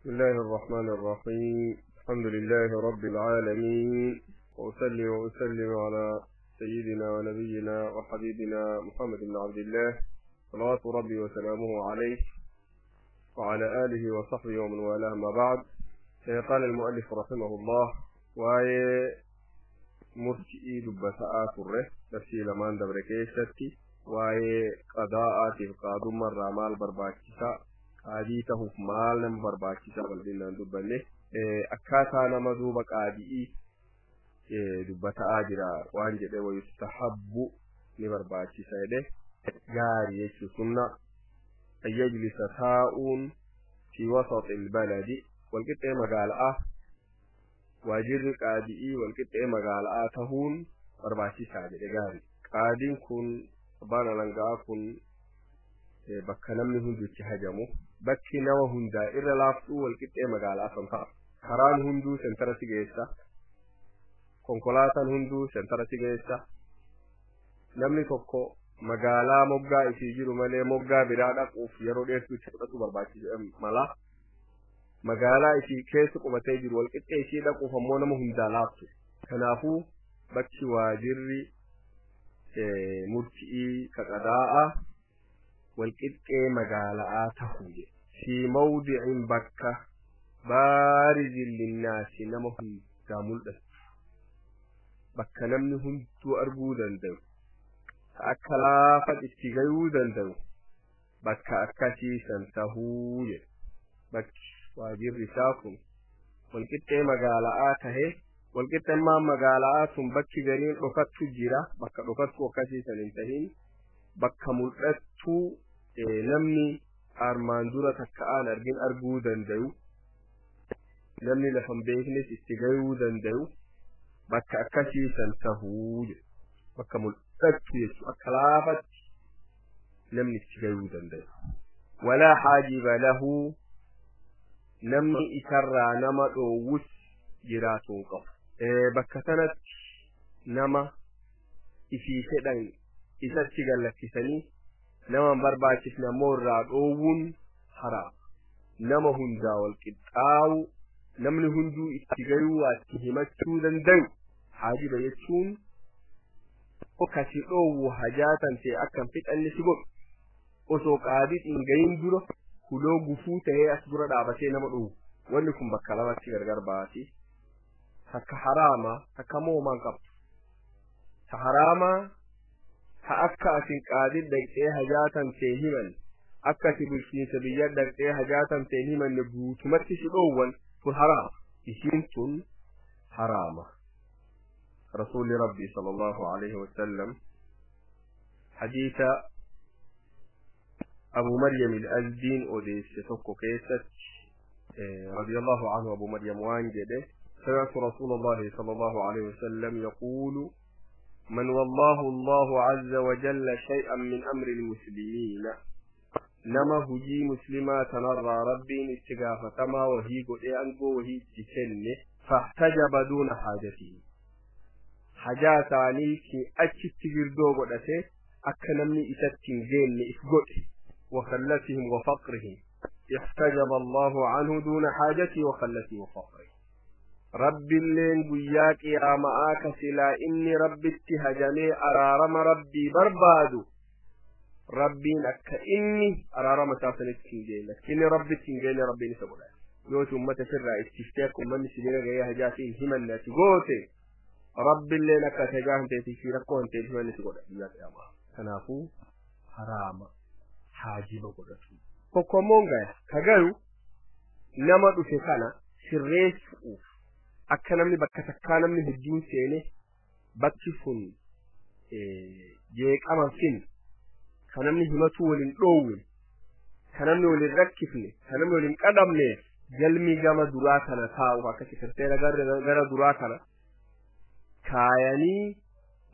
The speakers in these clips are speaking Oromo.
بسم الله الرحمن الرحيم. الحمد لله رب العالمين، وأصلي وأسلم على سيدنا ونبينا وحبيبنا محمد بن عبد الله، صلوات ربي وسلامه عليه وعلى آله وصحبه ومن والاه. ما بعد، قال المؤلف رحمه الله: waa'ee murti'ii dubbata'aa turre darsii lamaan dabre keessatti. Waa'ee qadaa'aatiif qaadummarraa maal barbaachisaa, qaadii tahuuf maal nama barbaachisaa bal'inaan dubbanne. Akkaataa nama duuba qaadi'ii dubbata'aa jira. Waan jedhe: ويستحب, ni barbaachisa jedhe, gaarii jechuu, sunna, أن يجلس, taa'uun, في وسط البلد, walqixxee magaala'aa. Waajirri qaadi'ii walqixxee magaala'aa tahuun barbaachisaa jedhe, gaarii. Qaadiin kun, abbaan alangaa kun, bakka namni hundi itti hajamu, bakki nama hundaa irra laaftuu walqixxee magaalaa san ta'a. Karaan hunduu sentara si geessa, konkolaataan hunduu sentara si geessa. Namni tokko magaalaa moggaa isii jiru malee moggaa biraa dhaquuf yeroo dheertuu itti fudhatu barbaachisa mala. Magaalaa isii keessa qubatee jiru walqixxee ishii dhaquuf ammoo nama hundaa laaftu. Kanaafuu bakki waajirri murti'ii ka qadaa'a walqixxee magaala'aa tahuu jedhe. في موضع, bakka, بارز للناس, nama hundaa mul'atu, bakka namni hunduu arguu danda'u, ta akka laafa itti gayuu danda'u, bakka akkasiisan tahuu jedhe. Bakki waajirri isaa kun walqixxee magaala'aa tahe. Walqixxemmaan magaala'aa tun bakki gariin dhokattu jira. Bakka dhokattu akkasiisan hin tahin, bakka mul'attuu, namni armaan dura takka'aan argin arguu danda'u, namni lafan beeknes itti gayuu danda'u, bakka akkasiisan tahuu jedhe. Bakka mul'attu jechu, akka laafatti namni itti gayuu danda'u. ولا حاجب له, namni isarraa nama dhoowwus jiraatuu qabu. Bakka sanatti nama ifii fedhan isatti gallakkisanii nama hin barbaachisne ammoo irraa dhoowwuun haraama. Nama hundaa wal qixxaawu, namni hunduu itti gayuu, waa itti himachuu danda'u. Haajiba jechuun kasi dhoowwu, hajaa tan ta'e akka hin fixanne si godhu, osoo qaadii hin gayin dura huloo gufuu ta'ee as dura dhaabatee nama dhoowwu. Wanni kun bakka lamatti gargar baati: takka haraama, takka moomaan qabdu. Ta haraamaa ta akka asin qaadii dhaqxee hajaa tan ta'e himan, akka ati bulchiinsa biyya dhaqxee hajaa tan ta'e himanne guutumatti si dhoowwan, tun haraama. Isiin tun haraama. Rasuulli Rabbii صلى الله عليه وسلم, حديث أبو مريم الأزدين أوديس tokko keessatti, رضي الله عنه, أبو مريم waan jedhe: سمعت رسول الله صلى الله عليه وسلم يقول: من والله الله عز وجل شيئا من أمر المسلمين, nama hujii muslimaa tanarraa Rabbiin itti gaafatamaa wahii godhee angoo wahii itti kenne, فاحتجب دون حاجته, hajaa isaanii achitti girdoo godhate, akka namni isatti hin geenne if godhe, وخلتهم وفقرهم, احتجب الله عنه دون حاجته وخلته وفقره, Rabbi illeen guyyaa qiyaama'aa ka silaa inni Rabbitti hajamee araarama Rabbii barbaadu, Rabbiin akka inni araarama isaa sanitti hin geenne, inni Rabbitti hin geenne Rabbiin isa godha. Yooti ummata sirraa ittiftee akka ummanni si bira gahee hajaa fi hin himanne ati goote, Rabbiilleen akka ati hajaa hin teetii fi rakkoo hin teetii himanne si godha guyyaa qiyaamaa. Kanaafuu haraama haajiba godhatu. Tokkommoon gaya ka gayu nama dhufe kana sirreessuuf, akka namni bakka takkaa namni hedduun seene bakki sun jeeqama fin, ka namni himatuu waliin dhoowwin, ka namni waliin rakkifne, ka namni waliin qadhabneef, galmi gama duraa kana taa'u, akka sekirteera gara duraa kana kaayanii,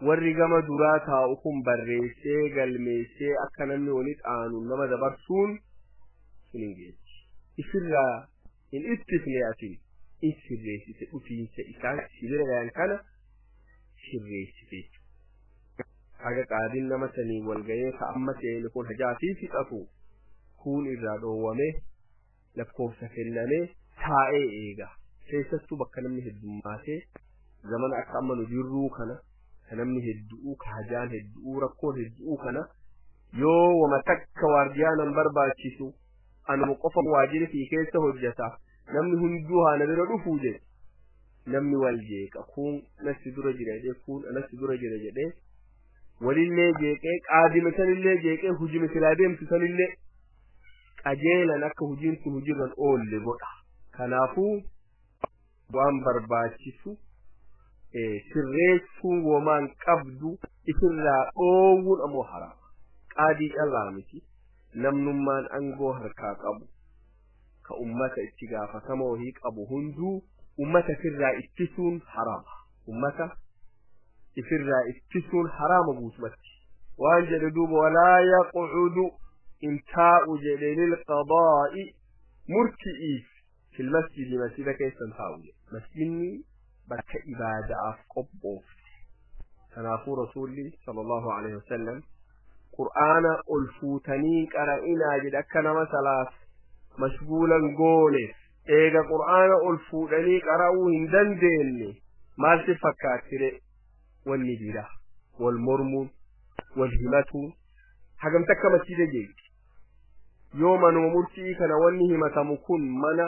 warri gama duraa taa'u kun barreessee galmeessee akka namni walitti aanu nama dabarsuun sun hin geessi. Ifirraa hin ittifne, atin in sirreessite, dhufiinsa isaan si bira gayan kana sirreessite. Haga qaadiin nama sanii wal ga'ee ka amma seene kun hajaa fi fixatu, kun irraa dhoowwame. Lakkoofsa kennamee taa'ee eega. Keessattuu bakka namni heddummaatee zamana akka amma nu jirruu kana ka namni heddu'uu ka hajaan heddu'uu rakkoon heddu'uu kana yoo wama takka waardiyaan hin barbaachisu anuma qofa waajjira fi keessa hojjeta namni hunduu haana bira dhufuu jedhe namni wal jeeqa kun natti dura jira jedhee kun anatti dura jira jedhee walillee jeeqee qaadime sanillee jeeqee hujime silaa deemtu sanillee qajeelan akka hujiin sun hujirran oolle godha. Kanaafuu waan barbaachisu sirreessuun womaan qabdu ifirraa dhoowwuun ammoo haraama. Qaadii callaa miti namnummaan aangoo harkaa qabu ka ummata itti gaafatama wahii qabu hunduu ummata ifirraa ittisuun haraama. Ummata ifirraa ittisuun haraama guutumatti. Waan jedhe duuba walaa yaqcudu in taa'u jedhe lilqadaa'i murti'iif fil masjidi masjida keessan taa'u jedhe. Masjidni bakka ibaada'aaf qophoofte. Kanaafuu Rasuulli sallallahu alaihi wasallam Qur'aana ol fuutanii qara'inaa jedhe akka nama salaaf mashguulan gooneef eega Qur'aana ol fuudhanii qara'uu hin dandeenye maal si fakkaattire wanni biraa wal mormuun wal himatuun hagam takka masjida jeeqi. Yoo manuma murtii kana wanni himatamu kun mana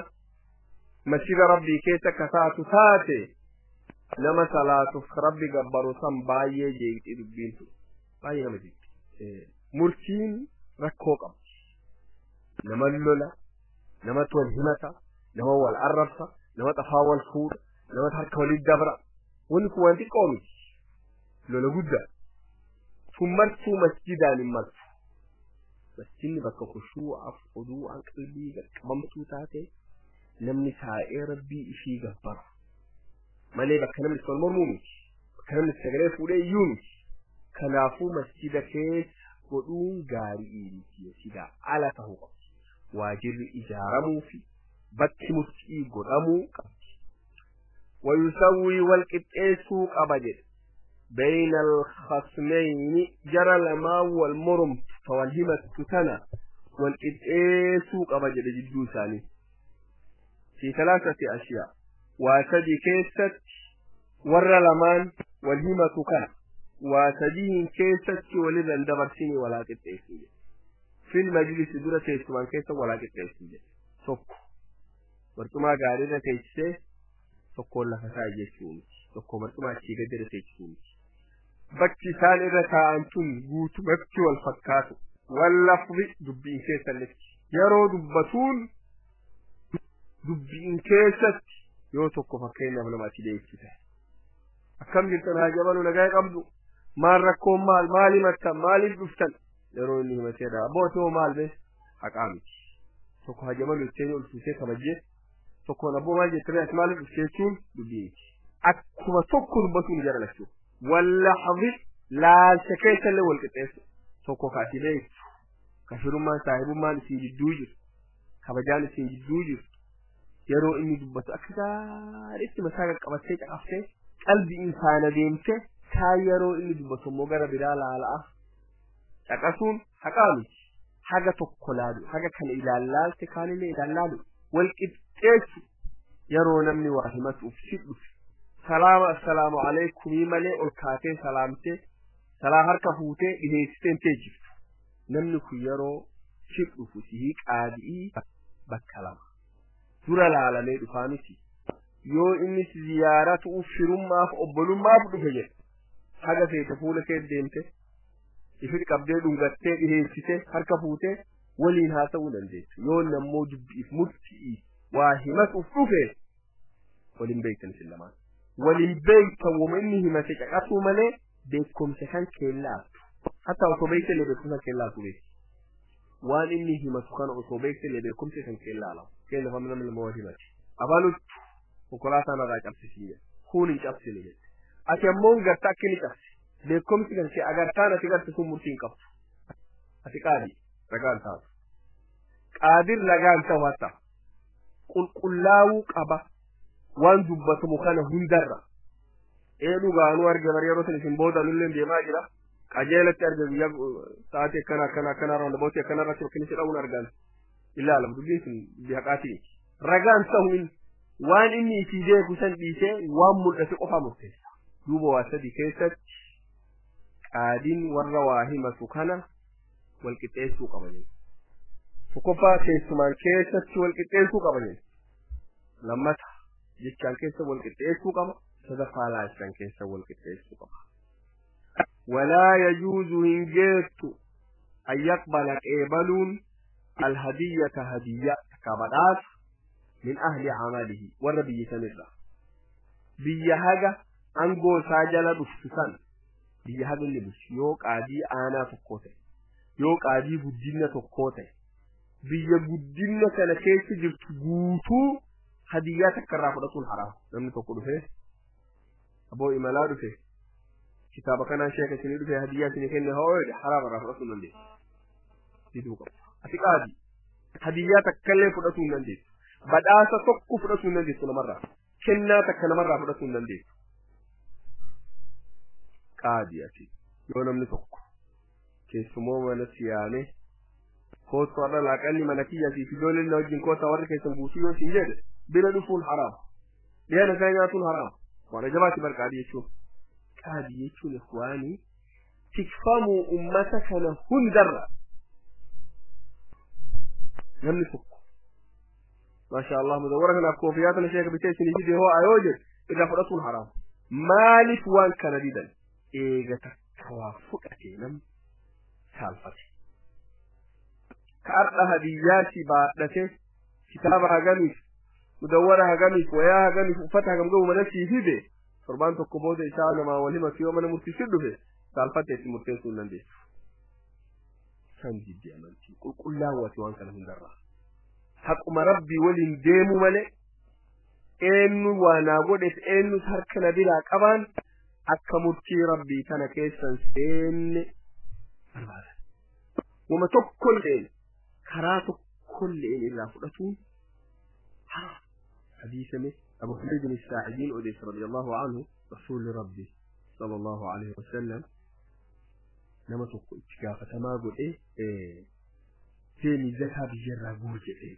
masjida rabbii keessa akka taatu taate nama salaatuuf rabbi gabbaru san baay'ee jeeqxi dubbiin tun baay'ee nama jeeqxi. Murtiin rakkoo qabdi. Nama lola, namatti wal himata, nama wal arrabsa, nama xafaa wal fuudha, nama harka walitti dabra. Wanni kun waan xiqqoo miti. Lola guddaa. Tun martuu masjidaan hin martu. Masjidni bakka khushuu'aaf oduu'aan qalbii qaqqabamtuu taate namni taa'ee rabbii ishii gabbara. Malee bakka namni itti wal mormuu miti. Bakka namni sagalee fuudhee iyyuu miti. Kanaafuu masjida keessa godhuun gaarii miti masjida ala ta'uu qabdi. Waajirri ijaaramuu fi bakki murtii godhamuu qabdi. Wayusawwii wal qixxeessuu qaba jedhe. Bayna al-khasmayni jara lamaa wal moromtu ta wal himattu tana wal qixxeessuu qaba jedhe jidduu isaanii. Fi talaatati ashiyaa waa sadi keessatti warra lamaan wal himatu kana waa sadiin keessatti walirra hin dabarsine walaa qixxeessuu jedhe. Fil majlisi dura teessumaan keessa walaa qixxeessuu jedhe. Tokko barcumaa gaariirra teessisee tokkoon lafa taa'e jechuu miti. Tokko barcumaa achii gadi irra teessisuu miti. Bakki isaan irra taa'an tun guutumatti wal fakkaatu. Wallafri dubbiin keessalletti. Yeroo dubbatuun dubbiin keessatti yoo tokko fakkeenyaaf nama ati deessite. Akkam jirtan haa jabalu nagaa qabdu. Maal rakkoon maal maal himattan maaliif dhuftan yeroo inni himateedha. Abbootii maal bee haqaa miti. Tokko haa jabalu ittiin ol fuutee kabajjee tokkoon abboo maal jettanii ati maaliif dhufte jechuun dubbii miti. Akkuma tokko dubbatuun jara lachuu. Wallahzi laalcha keessallee wal qixxeessu. Tokko ka ati beektu. Kafirummaan saahibummaan isin jidduu jiru. Kabajaan isin jidduu jiru. Yeroo inni dubbatu akka gaariitti mataa qaqqabattee caqaftee qalbii insaana deemtee kaan yeroo inni dubbatu immoo gara biraa laala'a. Caqasuun haqaa miti. Haga tokko laalu, haga kana ilaallaalte kaanillee ilaallaalu wal qixxeessu yeroo namni waa himatuuf si dhufe. Salaama assalaamu alaikumii malee ol kaatee salaamtee salaa harka fuutee dhiheessitee hin teejjiftu. Namni kun yeroo si dhufu sihii qaadi'ii bakka lama. Dura laalamee dhufaa miti. Yoo inni si ziyaaratuuf firummaaf obbolummaaf dhufe jedhe. Haga feete fuula kee deemte ifit qabdee dhungattee dhiheessite harka fuutee waliin haasa'uu dandeessu. Yoo nammoo dubbiif murtii waa himatuuf dhufe waliin beektan isin lamaan. Waliin beektan wama inni himate caqasuu malee beekumsa kan keellaatu. Hatta osoo beekte illee beekumsa kan keellaatu beekti. Waan inni himatu kana osoo beekte illee beekumsa kan keellaalamu. Keella famna nama lama wal himate. Abalutti konkolaataa narraa cabsisii jedhe. Kun hin cabsine jedhe. Ati ammoo gartaa akka inni cabse. Beekumsi kan kee agartaan ati garte sun murtii hin qabdu. Ati qaadi ragaan taatu. Qaadir ragaan ta'u hatta. Qulqullaa'uu qaba. Waan dubbatamu kana hundarra. Ee dhugaanuu arge bari yeroo san isin booda nulleen deemaa jira. Qajeelatti arge guyyaa sa'aatii akkana akkana akkana round about akkana irratti bakki inni si dha'uun argan. Ilaala dubbiin sun bihaqaatiin ragaan ta'uun waan inni itti beeku san dhiisee waan mul'ate qofa murteessa. Duuba waa sadi keessatti qaadiin warra waa himatu kana wal qixxeessuu qaba jechuudha. Tokkoffaa keessumaan keessatti wal qixxeessuu qaba jechuudha. Lammata jechaan keessa wal qixxeessuu qaba. Sadaffaa laachaan keessa wal qixxeessuu qaba. Walaa yajuuzu hin geettu an yaqbala qeebaluun alhadiyyata hadiyya takka badhaasa min ahli camalihi warra biyya sanirra. Biyya haga aangoo isaa jala dhuftu san biyya haga inni bulchu yoo qaadii aanaa tokkoo ta'e yoo qaadii guddina tokkoo ta'e biyya guddina kana keessa jirtu guutuu hadiyyaa takka irraa fudhatuun haraama. Namni tokko dhufee aboo imalaa dhufe kitaaba kanaan sheeka isinii dhufe hadiyyaa isinii kenne haa ooyedhe haraama irraa fudhatuu hin dandeessu. Diduu qaba. Ati qaadii hadiyyaa takka illee fudhatuu hin dandeessu. Badhaasa tokko fudhatuu hin dandeessu namarraa. Kennaa takka namarraa fudhatuu hin dandeessu. Qaadii ati yoo namni tokko keessumoo mana siyaame kootu har'a laaqanni mana kiyya siif ijoolleen na wajjin kootaa warri keessan guutuu yoo siin jedhe bira dhufuun haraama. Dhiyaana isaa nyaatuun haraama. Waan ajabaati bar qaadii jechuun. Qaadii jechuun ikhwaanii tikfamuu ummata kana hundarra. Namni tokko maasha Allah mudawwara kanaaf koofiyaa tana sheeka bitee isinii fide hoo ayoo jedhe irraa fudhatuun haraama. Maaliif waan kana didan? Eega takka waa fudhate namni saalfate. Ka har'a hadiyyaa si baadhate kitaaba hagamiif mudawwara hagamiif wayaa hagamiif uffata hagam gahu mana sii fide torbaan tokko booda isaa namaa wal himatu yoo mana murtiisi dhufe saalfatte itti murteessuu hin dandeessu. San jiddi amantii qulqullaawwati waan kana hundarraa. Haquma rabbii waliin deemu malee eenyu waa naa godhes eenyus harka na biraa qabaan akka murtii rabbii kana keessan seenne barbaadan. Wama tokkolleen karaa tokkolleen irraa fudhatuun haraam. Hadiisame Abu Humayd bin Saa'idiin odeesse radiyallahu anhu rasuulli rabbii sallallahu alaihi wasallam nama tokko itti gaafatamaa godhee deemi zakaa biyyarraa guur jedhee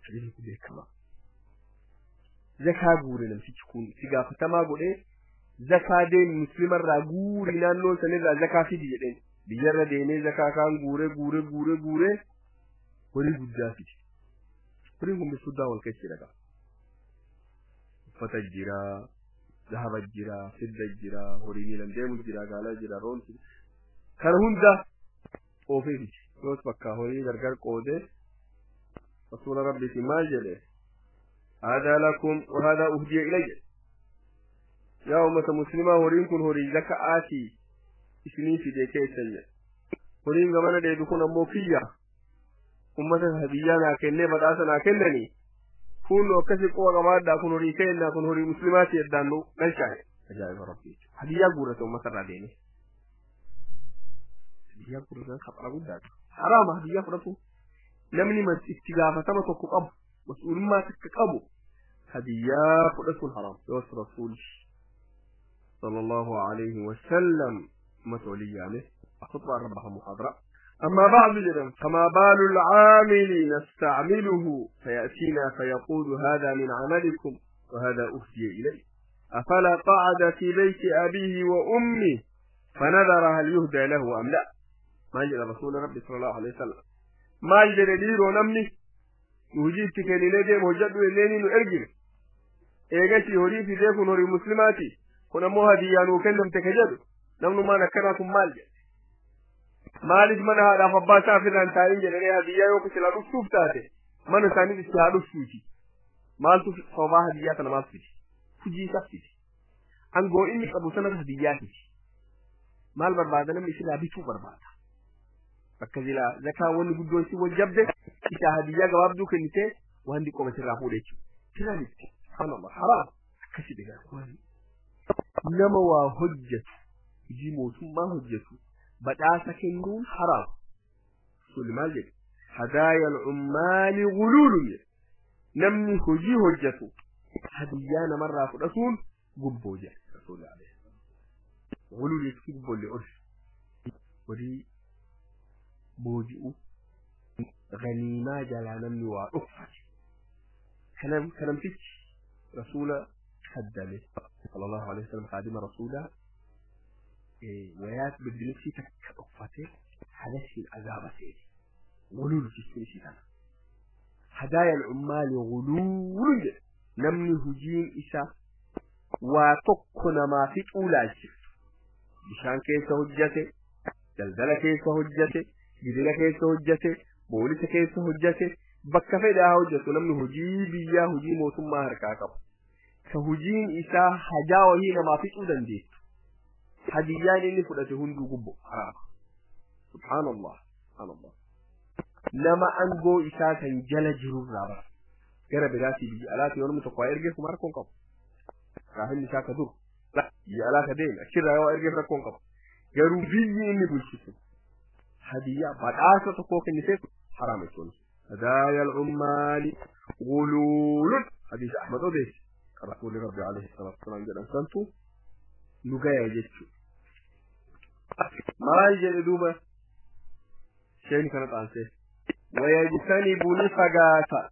hadiisni kun beekamaa. Zakaa guure namtichi kun itti gaafatamaa godhee zakaa deemi muslimarraa guuri naannoo sanirraa zakaa fidi jedheen biyyarra deemee zakaa kaan guure guure guure guure horii guddaa fidi. Horiin kun guddaa wal keessa jira. Uffata jira, zahaba jira, fidda jira, horii miilan deemu jira, gaalaa jira, roon jira. Kana hunda oofee fidi. Yoos bakka horii gargar qoodee rasuula rabbiitiin maal jedhe? Haadaa lakum wa haadaa uhdiya ilayya. Yaa ummata muslimaa horiin kun horii zaka'aatii isinii fide keessan jedhe. Horiin gamana deebi kun ammoo kiyya. Ummata hadiyyaa naa kennee badhaasa naa kennanii. Kun akkasi quba qabaadhaa kun horii kennaa kun horii muslimaati eddaan nu galchaa'e. Ajaa'iba rabbii. Hadiyyaa guurrate ummata irraa deeme. Hadiyyaa guurratan khaxara guddaadha. Haraama hadiyyaa fudhatu. Namni itti gaafatama tokko qabu mas'uulummaa takka qabu hadiyyaa fudhatuun haraam. Yoos rasuulli sallallahu alayhi wa sallam ummata walii yaame خطبة ربها محاضرة. أما بعد جدا فما بال العامل نستعمله فيأتينا فيقول هذا من عملكم وهذا أهدي إليه أفلا قعد في بيت أبيه وأمه فنذر هل يهدى له أم لا. ما جد رسول ربي صلى الله عليه وسلم ما جد دير ونمني وجدت كنينة مهجد إليني نرجل إيجاتي هوري في ذيك هوري مسلماتي كنا مهديان وكلم تكجد نمن ما نكركم مال جد maaliif mana haadhaaf abbaa isaa ofirraan taa'in jedhanii hadiyyaa yoo silaa dhuftuuf taate mana isaanii itti haa dhuftuuti. Maaltu sababaa hadiyyaa kana maaltu fide? Hujii isaaf fide. Angoo inni qabu sanatu hadiyyaa fide. Maal barbaada namni isilaa bituu barbaada. Bakka silaa zakaa wanni guddoon si wal jabde isaa hadiyyaa gabaabduu kennitee waan diqqoo sirraa fuudhe jechuudha. Sirraa bitte. Subhaanallah haraam. Akkasi dhigaa. Nama waa hojjetu hojii mootummaa hojjetu badhaasa kennuun haraam. Rasuulli maal jedhe? Hadaaya al-ummaali guluulun jedhe. Namni hojii hojjetu hadiyyaa namarraa fudhatuun gubboo jedhe Rasuulli alayhi salaam. Guluul jechuun gubboollee ol. Horii booji'u Ganiimaa jalaa namni waa dhuffate kanamtichi rasuula kaddame sallallahu alaihi wasallam kaadima rasuulaa wayaat biddilifsii takka dhuffate habashiin azaaba seete. Guluul jechuun isii kana hadaaya alcummaali guluulun jedhe. Namni hujiin isaa waa tokko namaa fixuu laalchiftu, bishaan keessa hojjate, daldala keessa hojjate, gidira keessa hojjate, boolisa keessa hojjate, bakka fedhaa hojjetu, namni hojii biyyaa, hojii mootummaa harkaa qabu ka hujiin isaa hajaa wahii namaa fixuu dandeettu, hadiyyaan inni fudhate hunduu gubbo haraama. Subhaanallah, subhaanallah. Nama angoo isaa kan jala jirurraa bara gara biraatii biyya alaati yoo namni tokko waa ergeef kuma rakkoon qabu. Raahinni isaa ka dur biyya alaa ka deeme achirraa yoo ergeef rakkoon qabu. Garuu biyyi inni bulchitu hadiyyaa badhaasa tokkoo kenniteef haraama jechuun. هدايا العمال غلول. حديث أحمد أوديس رسول ربي عليه الصلاة والسلام جل أنسانتو نقايا جتشو ما يجل دوبة شيء كانت عنسيه. ويجتنب نفقات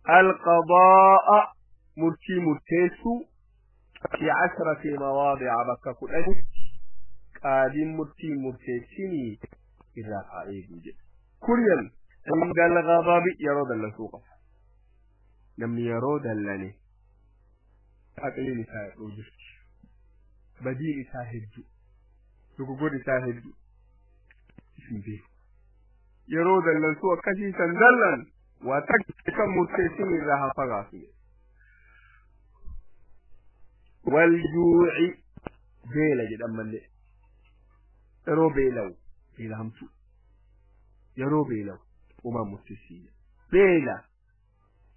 القضاء مرتي مرتيسو في 10 مواضع بكا كل قادم مرتي مرتيسيني إذا فعيب كل عند الغضب يرود اللسوق لم يرود اللني أقلي نساء روجفت بديل إساهد تقول إساهد اسم به يرود اللسوق كثيسا دلا وتكتم مرتيسين لها فغاسية. والجوع بيلا جد أما اللي يرو بيلو بيلا همسو يرو بيلو وما مرتيسين بيلا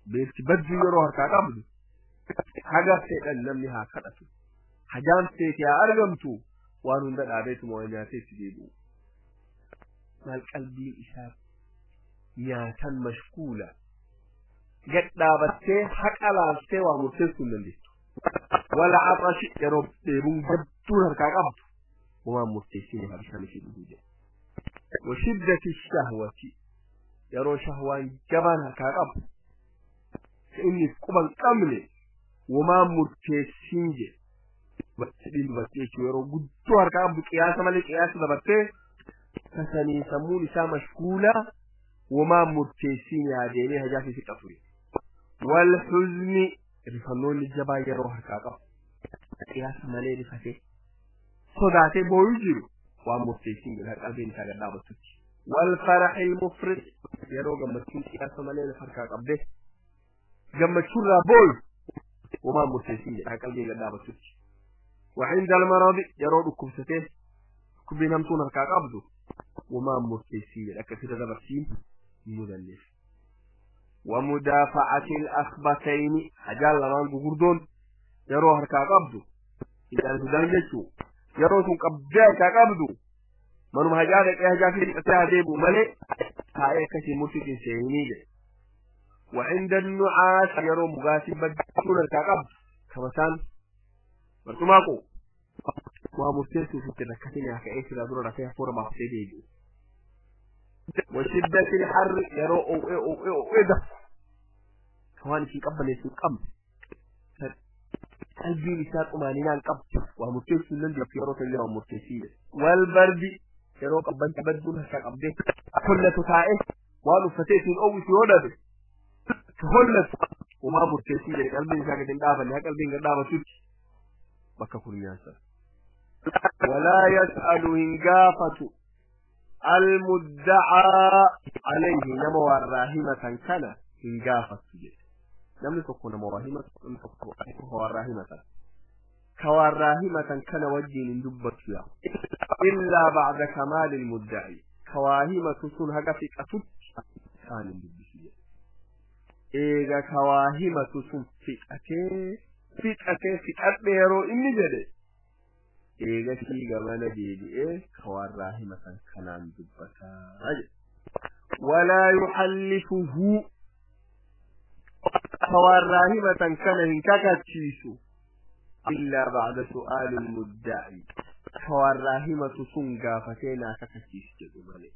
بيلتي بدو يرو هركا قبل حاجة سيئا نمني هاكرتو حاجان سيئا أرغمتو وانون دل عبيتو موانياتي تجيبو مال قلبي إشار nyaatan mashkuula gad dhaabattee haqa laaltee waa murteessuu hin dandeettu. Wala axashi yeroo dheebuun jabduun harkaa qabdu waan murteessine haa bishaan ishee dhuguu jedha. Washiddati shahwati yeroo shahwaan jabaan harkaa qabdu inni quban qabne waan murteessin jedhe. Dubartiin dubartii jechuun yeroo guddoo harkaa qabdu qiyaasa malee qiyaasa dabartee tasanii sammuun isaa mashkuulaa وما مرتسين يا ديني هجافي في قفري. والحزن رفنون الجبا يروح كاقا قياس مالي رفتي صداتي بويجرو ومرتسين بالها قلبين كاقا دابتك. والفرح المفرط يرو قمتين قياس مالي رفر كاقا بده قمتشور بوي وما مرتسين بالها قلبين دابتك. وعند المرض يرو كبستين كبين همتون كاقا بدو وما مرتسين لك في دبرتين مدلس. ومدافعة الأخبثين حجال لمان غردون يرو هركا قبضو إذا تدنجتو يرو سن قبضا قبضو منو هجالك يا هجافي أتهديبو ملي هاي كشي مرتسين سيني. وعند النعاس يرو مغاسي بدون هركا قبض كمسان برتماكو ومرتسو في التركتين يا كأيس لا دور فيها فورة مفسدين. وشدة الحر يرو أو أو أو أو إيه ده كمان في قبل يسوق قبل قلبي لسان أمانينا قبل ومرتسو لندي في يرو تلي ومرتسين. والبرد يرو قبل تبدل هسا قبل كل تسائه وانو فتيت الأول في هنا تهلت وما مرتسين قلبي لسان قد دافع لها قلبي قد دافع سوت بكا كل ياسر. ولا يسأل هنقافة المدعى عليه نما والراهمة كان هنقافة نملك تكون مراهمة والراهمة كوالراهمة كان وجه دبت فيها إلا بعد كمال المدعي كواهمة سنها في أسد كان دبت إذا كواهمة سن في أتي في أتي في أتي إني جدي eega sii gamana deebi'ee ka warraa himatan kanaan dubbataa jedhe. Walaa yuhallifuhu ka warraa himatan kana hin kakachiisu illaa ba'da su'aali mudda'i ka warraa himatu sun gaafatee naa kakachiisu jedhu malee.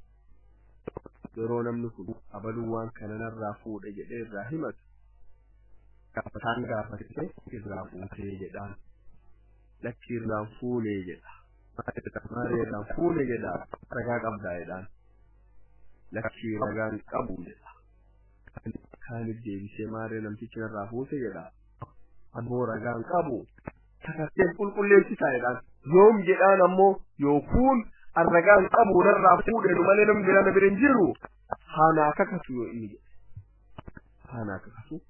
Yeroo namni kun abaluu waan kana narraa fuudhe jedhee irraa himatu gaafataan gaafatee irraa fuutee jedhaan lakki irraan fuunee jedha maaree irraan fuune jedha ragaa qabdaa jedhaan lakki ragaan qabu jedha kaanif deebisee maaree namtichi narraa fuute jedha ammoo ragaan qabu takatteen qulqulleessisaa jedhaan yoom jedhaan ammoo yookuun arragaan qabu narraa fuudhe malee namni biraa na bira hin jiru haanaa kakatu yoo inni jedhe haanaa kakatu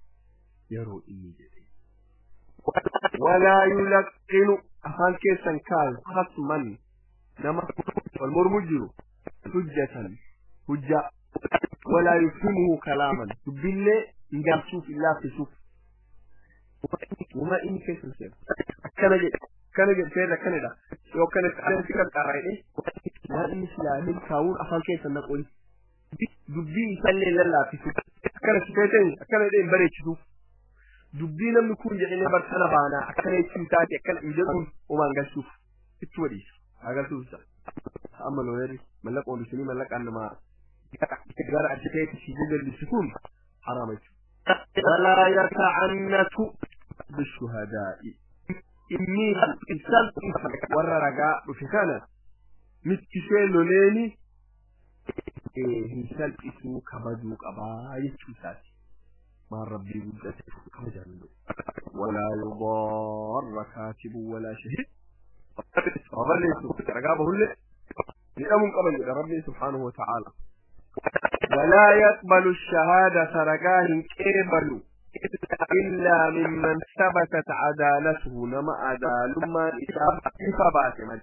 yeroo inni jedhe walaa yulaqqinu afaan keessan kaayu khasman nama wal mormu jiru hujjatan hujja walaa yufhimuhu kalaaman dubbillee hin galchuuf hin laaffisuuf wama inni keessan seenu akkana jedhe akkana jedhe seerri akkanadha yoo akkana si qarqaara jedhe waan inni silaa milkaa'uun afaan keessan naquun dubbii isaallee lallaaffisu akkana si feetanii akkana jedhee hin bareechisuuf dubbii namni kun jedhanii bar sana baanaa akkana jechuu isaati akkana hin jedhuun homaan galchuuf itti wadhiisu haa galchuuf isa amma looyarri mallaqa oolisanii mallaqaan namaa gara adda ta'etti si jallisu kun haraama jechuudha. ولا يتعنت بالشهداء إني إنسان ورا رجاء بفكانة متشيل لوليني إنسان اسمه كبدو كبا يتشوساتي ما ربي وجدته كبجانه ولا يضار كاتب ولا شهيد رجابه اللي لأمن قبل ربي سبحانه وتعالى ولا يقبل الشهادة رجاه كبل إلا ممن ثبتت عدالته نما عدال ما إصابات من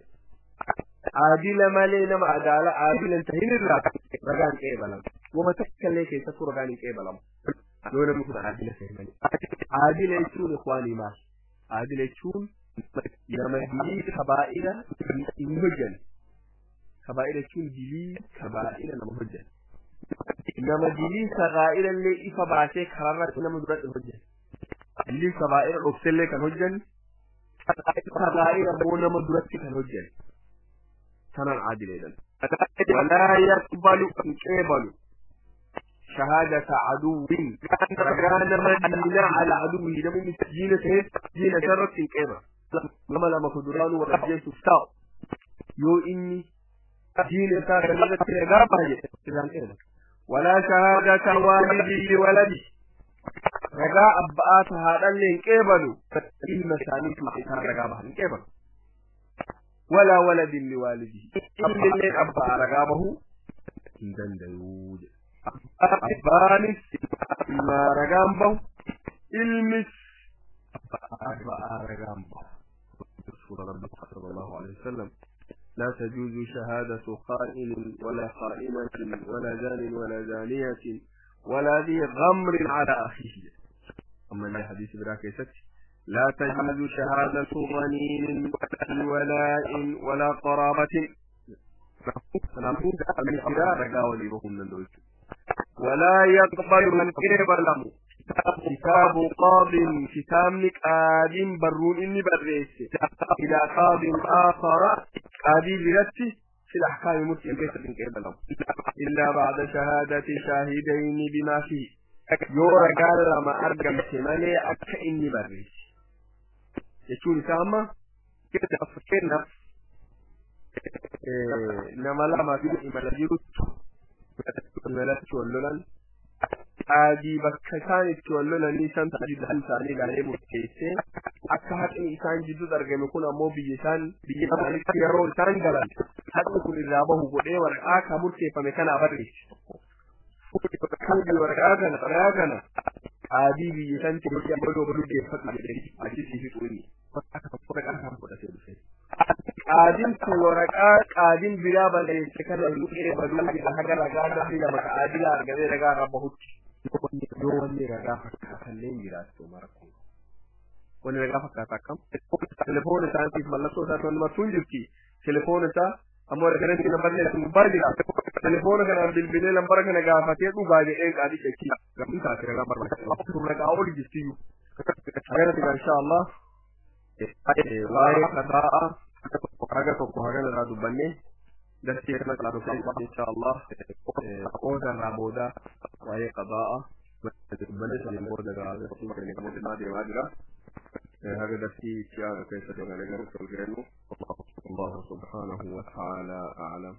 عادل ما لي نما عدالة عادل انتهين الرب رجاه كبل وما تكلم كيف رجاه كبل لو لم يكن عادل فهمني عادل يكون إخواني ما عادل يكون لما دليل كبائر مهجن كبائر يكون دليل كبائر مهجن لما دليل صغائر اللي إفا باسي كررت لما درت الهجن دليل صغائر أكسل اللي كان هجن صغائر أبو لما درت كان هجن كان عادل إذن ولا يقبل يقبل شهادة عدو رجانا مدينة على عدوه لم جينة جينة شرط كيما لما لما خدران ورجيت ستاو يو إني جينة شرط ولا شهادة والد لولده رجاء أبآت هذا اللي انقبلوا المسانيك محيطان رجابها انقبلوا ولا ولد لوالده اللي أبا رجابه دنديود abbaanis ilma ragaan bahu ilmis abbaa ragaan bahu رسول ربك صلى الله عليه وسلم لا تجوز شهادة خائن ولا خائنة ولا زان ولا زانية ولا ذي غمر على أخيه أما اللي حديث براكيست لا تجوز شهادة غنين ولاء ولا قرابة ولا يقبل من قبل كتاب قاض كتاب قاد برون إني بريس إلى قاض آخر قاضي برتي في الأحكام مرتي كيف من قبله إلا بعد شهادة شاهدين بما فيه يورا قال لما أرقم ثمانية أكا إني بريس يكون سامة كده أفكرنا nama lama fi imala jirutti imalatti wal lolan adii bakka isaan itti wal lolanii san jidduu isaanii ilaalee murteessee akka haqni isaan jidduutti argame kun ammoo biyya isaan biyya isaanitti yeroo isaan galan haqni kun irraa bahu godhee waraqaa ka murteeffame kana barreesse. Waraqaa kana waraqaa kana adii biyya isaan itti badoo baduu geeffatu jedhanii achitti fixuu inni waraqaa kana fudhatee dhufe. Qaadin kun waraqaa qaadin biraa barreesse kana luqee baduu jedha haga ragaa gaarii lama ka adila argamee ragaa irra bahutti. Yoo wanni ragaa fakkaatallee hin jiraattu mara kun. Wanni ragaa fakkaata akkam? Telefoon isaatiif mallattoo isaa tola martuun jirti. Telefoon isaa ammoo referensi nambarri isin gubbaa jira. Telefoona kanaan bilbilee nambara kana gaafatee dhugaa jedhee qaadicha itti gaaffii taate ragaa barbaachisa. Kun ragaa oli jirtiyyuu. Haganatti insha Allah waa'ee qadaa'a haga tokko haga irraa dubbanne Darsii kana insha Allah qooda irraa booda waa'ee qadaa'a bal'isanii booda darsiin keenya qabu deemaa jira. Haga darsii itti aanu keessatti wal geenyu. الله سبحانه وتعالى أعلم.